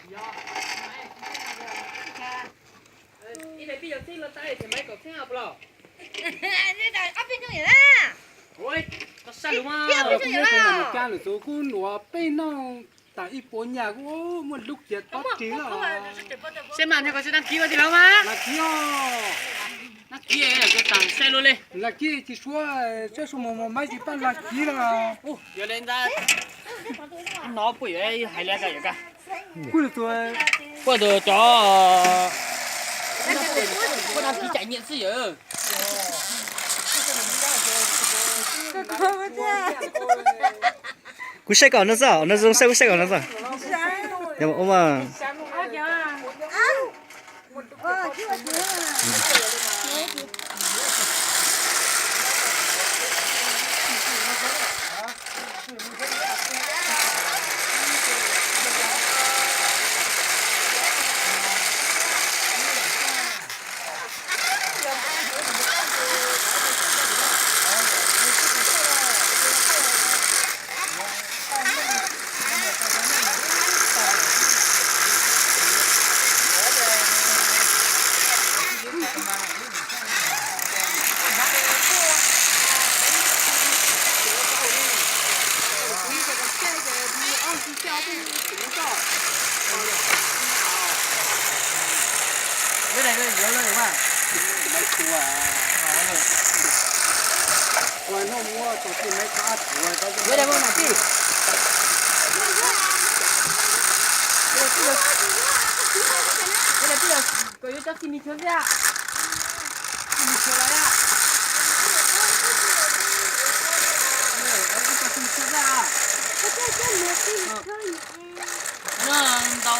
Kab lwm tus kuj nuav peb noj tas ib puas nyaj kuj muaj lub kiag tob ris lawm. Seb mas nrog koj seb đăng ký ua tij laug mas. Đăng ký os. Đăng ký koj tag seb luaj li. Đăng ký tsis suav, seb suav mus mus maiv tsis pab đăng ký lawm. Yog li ntawd, no puas yuav hais li ko yuav ka. Kuj tus cov, kuj đăng ký trải nghiệm xwb yom. Kuv saib kom no xwb, no zoo saib kuv saib kom no xwb. Yog ua mas. Koj yuav cov txiv mis tshuav xwb a? Txiv mis tshuav los a? Txiv mis tshuav xwb a? No ntau.